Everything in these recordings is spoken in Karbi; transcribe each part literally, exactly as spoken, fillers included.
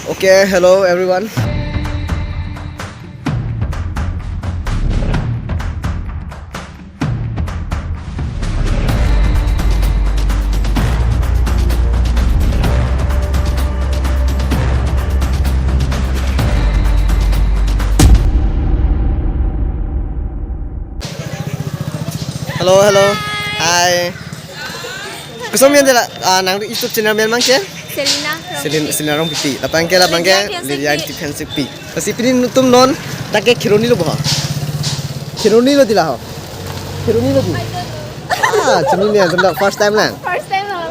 Okay, hello everyone. Hello, hello. Hi. Koson amen dei la, ah, nang YouTube channel amen abang ke? Selina Rongpipi. Selin-, Selina Rongpipi. Lapen ke, lapen ke, Lydia Lydia Ingti Phensingpi. Phensingpi. Lasi pini nelitum non, dak ke Kheroni lo bo ha. Kheroni lo dei la ho. Kheroni lo dei. Ah, chinine, jumda first time lang. First time lang.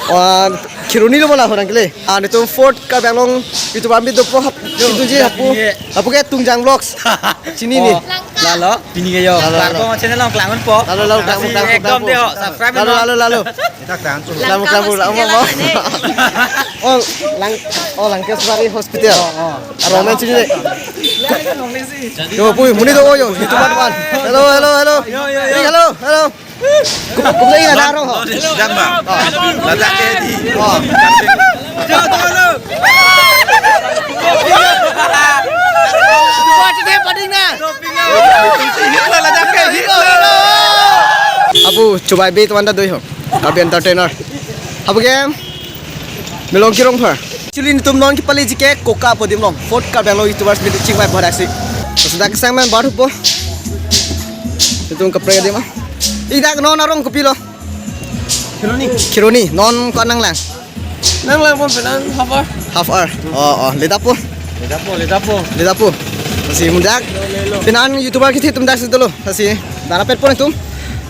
Wah, Kheroni lo bo la ho nang kele. Ah, nelitum fourth Karbi Anglong YouTuber meet dopo hap, itu ji hapu. Hapu ke Tungjang Vlogs. Chinine. Oh, lalo, pini ke yo. Lalo, lalo. Klarpo channel along klang unpo. Lalo, lalo, klang, lasi klang, ekdom klang, dei ho, subscribe lalo, no. Lalo, lalo. Kita klang tu. Klang, klang, klang, klang. Oh, Lang, oh, Langkeswari Hospital. Oh, oh. Arong amen chinine. Yo, pui, monit do, oh, yo, YouTuber teman. Hello, hello, hello. Yo, yo, yo. Hey, hello, hello. Kup-, kup lagi ada arong ho. Sedang, Bang. Oh. Ladak ke di. Oh. Wah, cedek pading na. Ladak ke di. Abu, coba be teman dah doi ho. Karbi Entertainer. Abu game. Melong Kirongphar. Actually, nelitum non kepaleji ke Koka apo adim along. Fourth Karbi Anglong YouTubers meet chingvai bodak si. Sudah kesang men baru po. Nelitum kaprek adim ah. Idak non arong kopilo? Kheroni. Kheroni. Non ko nanglang? Nanglang po penan half hour. Half hour. Oh, oh. Ledapo. Ledapo, ledapo. Ledapo. Lasi mudak. Penan YouTuber kethe atum dak si dolo. Lasi dara pet po nelitum.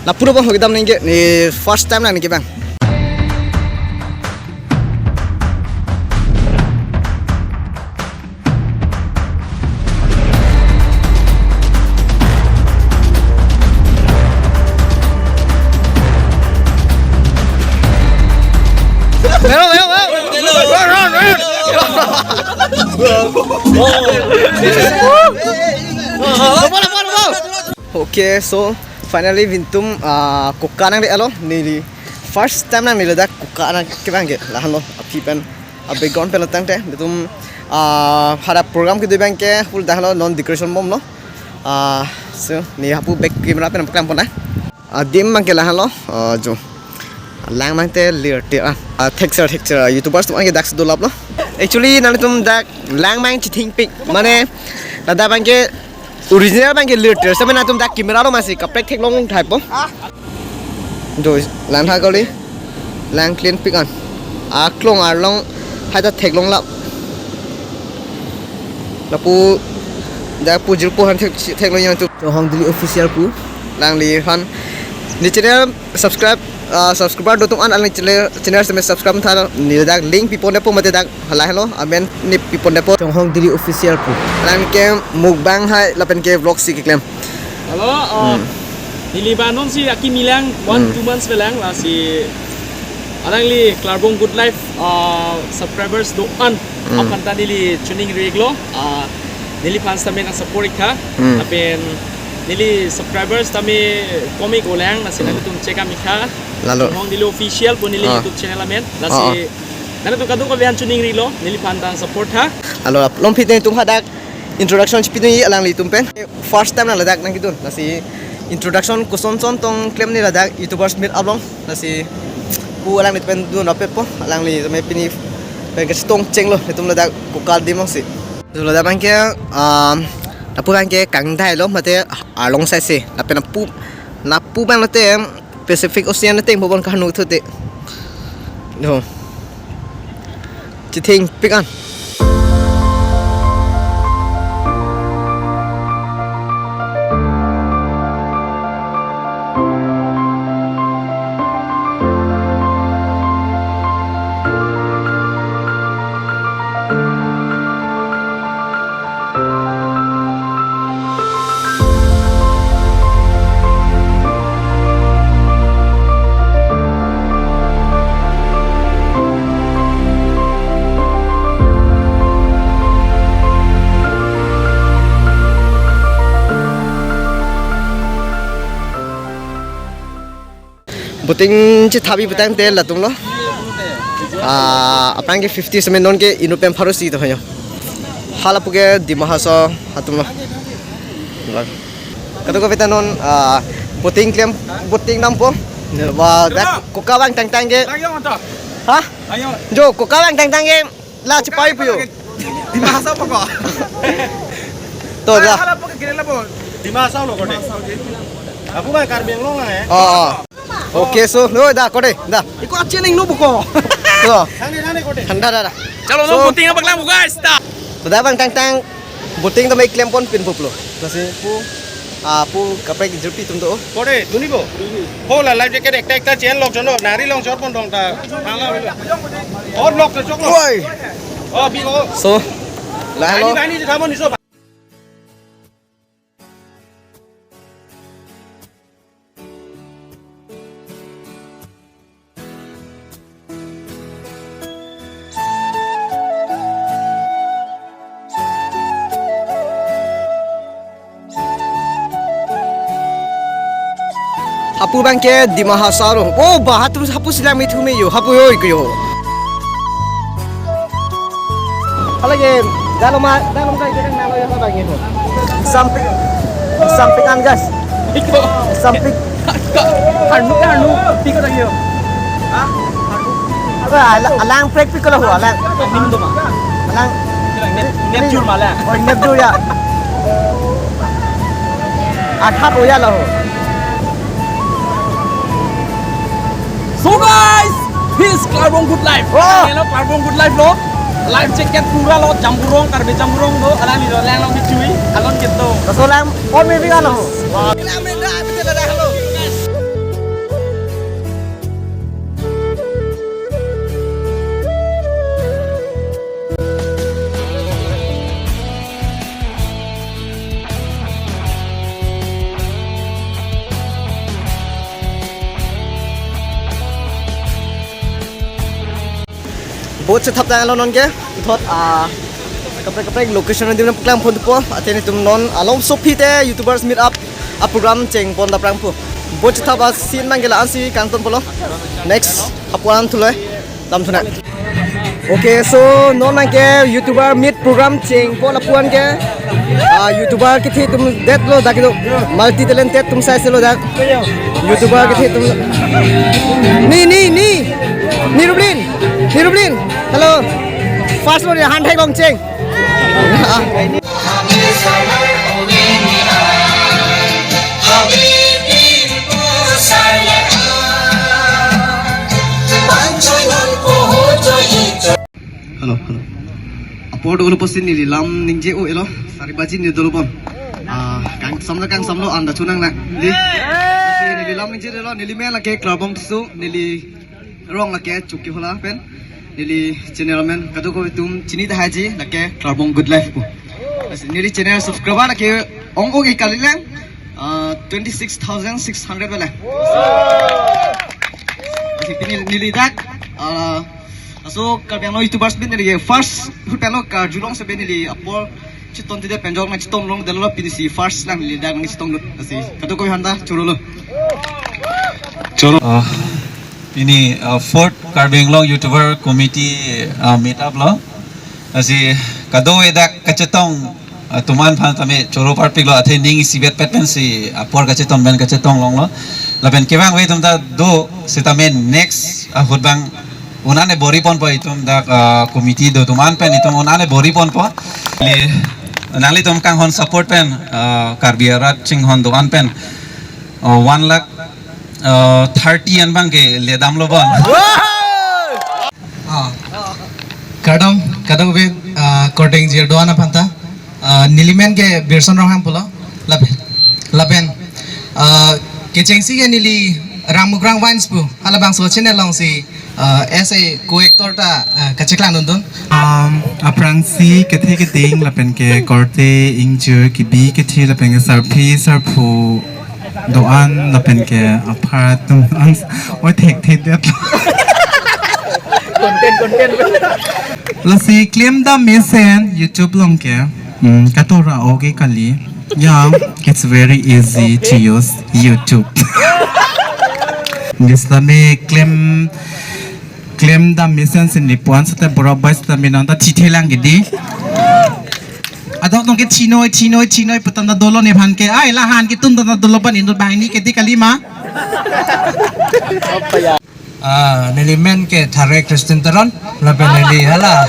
Lapu do bang kedam ningke. Ne first time nang ningke bang. Vero, vero, vero. Run, run, run. Okay, so finally nelitum, ah, Koka nangdelo, neli first time nang neli dak Koka nangke bang ke, lahenlo aphi pen, ah, background pen lo tangte, nelitum, ah, hadak program kedo bang ke, full dak lo non decoration bomlo, ah, so, ne hapu back camera pen paklang pon na, ah, adim bang ke lahenlo, ah, jo, lang bang te lir te, ah, ah, texture, texture, ah, YouTubers atum ke dak si dolaplo, actually, nanglitum dak lang bang chithingpik, mane, ladak bang ke, Original bang ke lir te, seta nangtum dak camera along masi kaprek theklong thaipo. Do lang tha kali. Lang clean pik an. Aklong arlong hai ta theklong lap. Lapu dak pu jirpo han thek, theklong yang tu. Chonghong Daily Official pu. Langliphan. Ne channel subscribe, ah, subscriber do atum an alang channel, channel seta subscribe tha, ne dak link pipon depo mate dak halahelo, amen ne pipon depo. Chonghong Daily Official pu. Alang ke mukbang hai lapen ke vlog si keklem. Hello, uh, hmm. Neli ba non si akimi lang, one, hmm, two months velang, lasi alangli Klarbong Good Life, uh, subscribers do an, hmm, aphan ta neli choningri iklo, uh, neliphan sitame nang support ik tha, hmm, lapen neli subscribers tame kom ik-o lang, lasi, hmm, nangtum check am ik tha. Lalo. Chonghong Daily Official pu neli, ah, YouTube channel amen. Lasi, ah, ah, nangtum kadokave aphan choningrilo, neliphan ta support tha. Lalo, lomphit nangtum hadak introduction chipidun-i alanglitum pen. First time nang ladak nangkedun. Lasi introduction koson son tong klem ne ladak YouTubers meet up along. Lasi pu alangli pen dun rapet po. Alangli tame pini pen kachetong chenglo. Netum ladak Koka adim along si. Ladak bang ke, um, lapu bang ke kangdai lo mate arlong sai se. Lapen lapu, lapu bang lote Pacific Ocean ateng bobon kahanu thute. Do. Chithing pik an. Boating chethabi putangte latum lo. Ah, aphrang ke fifty semen, non ke inut pen pharo isi to ho yo. Hala pu ke Dima Hasao atum lo. Kadokave ta non, ah, boating klem, boating dampo. Ba dak koka vang tangtang ke. Lang yo to. Ha? Lang yo. Jo, koka vang tangtang ke la chepai pu yo. Dima Hasao pa ko. To da. Hala pu ke kiri la bo. Dima Hasao lo kote. Apu ba Karbi Anglong lang eh. Oh, oh. Okay, so, no, da, kote, da. Iko achi ning no buko. No. Thang ni, thang ni kote. Thanda, da, da. Chalo, so, no, boating abang lang buka, stop. To da vang tangtang, boating to mai klem pon pin puplo. Lasi pu, ah, pu kaprek jirpi atum to. Kote, duni bo. Ho la life jacket ekta ekta chen lok jono, nari long jor pon dong ta. Hala, hala. Or lok ta chok lok. Oi. Oh, bi ko. So, la hello. Ani, ani, thamo ni so. Hapu abang ke Dima Hasao lo. Oh, ba hapu, hapu si lang mithu me yo. Hapu oi ko yo. Hala ke, dalom ma, dalom kai ke nang nalo yo hala abang ke ho. Sampik, sampik an gas. Sampik. Hanu, hanu, tiko lagi yo. Apa, ala-, alang prek pik lo ho, alang. Ning do ma. Alang. Nep, nep jur ma la. Oh, nep jur ya. Athak oya lo ho. So guys, this Karbong Good Life. Oh. Hello, Karbong Good Life lo. Life jacket pura lo, Jamburong, Karbi Jamburong lo. Alang ni lo, lang lo kechui, alon gitu. Laso lang, oh, maybe kan lo. Wow. Boat chethap tanglo non ke, ithot, ah, kaprek kaprek location adim nangpaklang ponpo, athe netum non along Sopi te YouTubers meet up a program cheng pon ta prangpo. Boat chethap a scene abang ke la-an si kangton polo. Next, hapu an thu lo. Lam thuna. Okay, so non abang ke YouTuber meet program cheng pon lapu an ke. Ah, YouTuber kethe atum det lo dak do. Multi talented atum sai se lo dak. YouTuber kethe atum. Ni, ni, ni. Ni Rublin. Ni Rublin. Hello. First lo ni han thek long cheng. Hello, hello. Apor dolo pusi neli lam ningje o-elo, sari baji ni dolo pon. Ah, kangsamlo, kangsamlo anda chunang lang. Neli, neli lam ningje dolo, neli men lake Klarbong Tisso, neli rong lake Chokihola pen. Neli channel men kadokave atum chini tahai ji lake Klarbong Good Life pu. Lasi neli channel subscriber lake ong-ong ke kalilang, ah, twenty six thousand six hundred bela. Lasi pini neli dak, ah, laso Karbi Anglong YouTubers bin neli ke first ahut pen lo karjulong sebe neli apor chetongte det pen jok nangchetong longdetlo, pini si first lang neli dak nangchetong lut. Lasi kadokave aphan ta choro lo. Choro. Ah, pini, ah, fourth Karbi Anglong YouTuber Committee, ah, meet up lo. Lasi kadokave dak kachetong, ah, atum an aphan tame choro parpik lo, athe ning isibet pet pensi apor kachetong pen kachetong longlo. Lapen kevangve atum ta do sitame next, ah, ahut abang un-an ke bor-i ponpo itum dak, ah, committee do atum an pen itum un-an ke bor-i ponpo. Neli, nanglitum kanghon support pen, ah, Karbi arat chinghon do-an pen, ah, one lakh, ah, thirty an abang ke ledam lo bon. Ah. Kardom, kardom ke, ah, kordeng jir do-an aphan ta. Ah, neli men ke Birson Ronghang pulo. Lapen, lapen, ah, kechengsi ke neli Rangmukrang Vines pu. Halabangso channel alongsi, ah, as a co-actor ta, ah, kacheklang dundun. Um, aphrangsi kethe keding lapen ke korte ingjir kebi kethe lapen ke sarpi sarpo do-an lapen ke apar atum an oi thekthedet. Content, content. Lasi klemdam mesen YouTube along ke, mm, katora oke kali. Yeah, it's very easy to use YouTube. Neli sitame klem Claim dam mesen sin ni puan sete borok bai sete minon ta thi thelang gidi. Adok tong ke thinoi, thinoi, thinoi putan ta dolo nephan ke. Ai lahan ke tum ta dolo pan indut banghini ke di kalima. Ah, neli men ke Thare Christian Teron, lapen neli hala.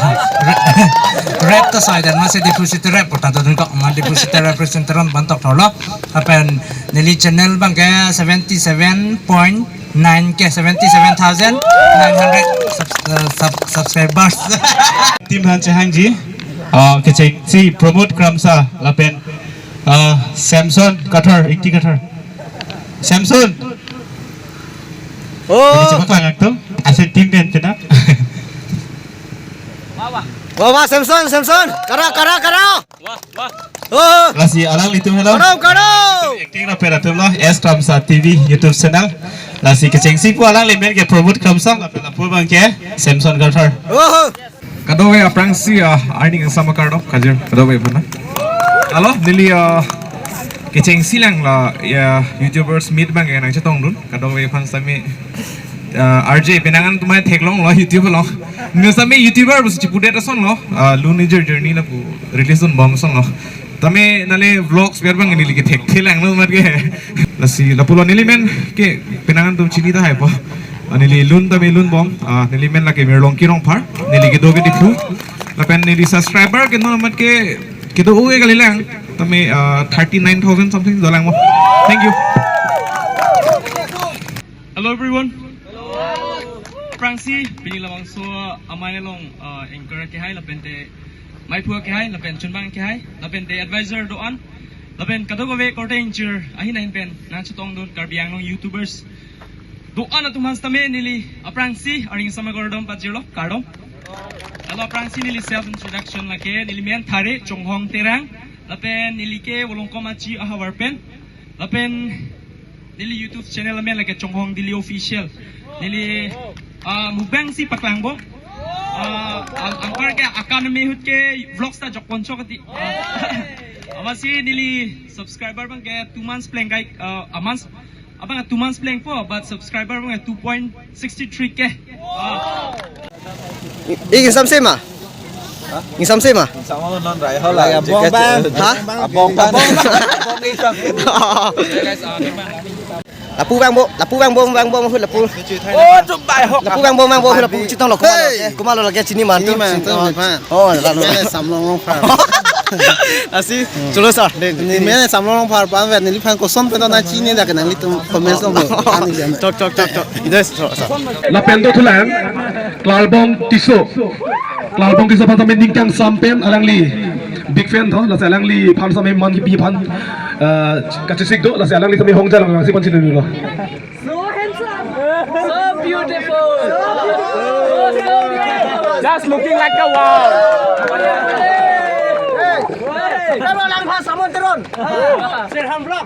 Rap ta sai dan masi Diphu City Rap, kota tu kok man Diphu City Rap Christian Teron bantok thorlo. Lapen neli channel bang ke seventy seven point nine K, seventy seven thousand nine hundred subs-, uh, sub-, subscribers. Team han chehangji, uh, kechengsi Pramod Kramsa, lapen, uh, Samson Kathar, Ingti Kathar. Samson. Oh. Coba kelang aktor. Asen team den cina. Wah, wah, Samson, Samson. Kara, kara, kara. Wah, wah. Oh. Lasi alanglitum, hello. Karo, karo. Acting lapen atum lo, S Kramsa T V YouTube channel. Lasi kechengsi pu alangli men ke Pramod Kramsa, lapen lapu bang ke Samson Kathar. Oh. Kadokave aphrangsi, ah, arni kangsam akardom kajir, kadokave aphan. Alo, neli, ah, kechengsi lang la, ya, YouTubers meet bang ke nangchetongdun, kadokave aphan sami, ah, R J penang an tumai theklonglo YouTube along. Neli sami YouTuber pusi chipudet asonlo, ah, lun nijor journey lapu release dunbom asonlo. Tame nale vlogs biar bang neli ke thekthe langlo mat ke. Lasi lapulo neli men ke penang an tum chini tahai po. Ah, neli lun tame lun bom. Ah, neli men lake Mirlongki Rongphar. Neli kedo ke Diphu. Lapen neli subscriber ke non mat ke kedo-o ke kalilang. Tame, ah, thirty nine thousand something dolang mo. Thank you. Hello everyone. Hello. Aphrangsi pini labangso amei along, ah, anchor kehai lapente maiphu kehai lapen chunbang kehai lapente advisor do-an lapen kadokave korte ingjir ahin ahin pen nangchetongdun Karbi Anglong YouTubers do-an atum aphan sitame neli aphrangsi arni kangsam akardom pajirlo, kardom. Alo aphrangsi neli self introduction lake neli men Thare Chonghong Terang lapen neli ke Volongkom Achi ahavar pen lapen neli YouTube channel amen lake Chonghong Daily Official. Neli, ah, mukbang si paklangpo. Ah, ang-, angkar ke akan me ahut ke vlogs ta jokpon chok ati. Ah, amatsi neli subscriber bang ke two months pleng kai, ah, a month, abang two months plengpo, but subscriber bang ke two point six three K. Ah. I-, i-, ingsam se ma? Ingsam se ma? Ingsam non rai ho la, lagi abong bang. Ha? Abong bang. Abong bang. Lapu bang bo, lapu bang bo, bang bo, lapu. Oh, tu bai hok. Lapu bang bo, bang bo, lapu chetonglo. Kumalo, hey, kumalo lagi chini man tu. Chini man tu, chetong. Oh, lalu. Mene Samlong Rongphar. Lasi, cholo sir. Neli men Samlong Rongphar pen neliphan koson pen nangchini dak nanglitum comments along. Tok, tok, tok, tok. Yes, sir, sir. Lapen dothulang, Klarbong Tisso. Klarbong Tisso aphan tame ning kangsam pen alangli big fan tho, lasi alangliphan tame man kipi aphan, eh, kachesik do, lasi alangli tame hongja lang, lasi pon chini lo. So handsome. So beautiful. So, so beautiful. Just looking like a wow. Hey, hey. Hello, Langpha Samon Teron. Sirham Vlog.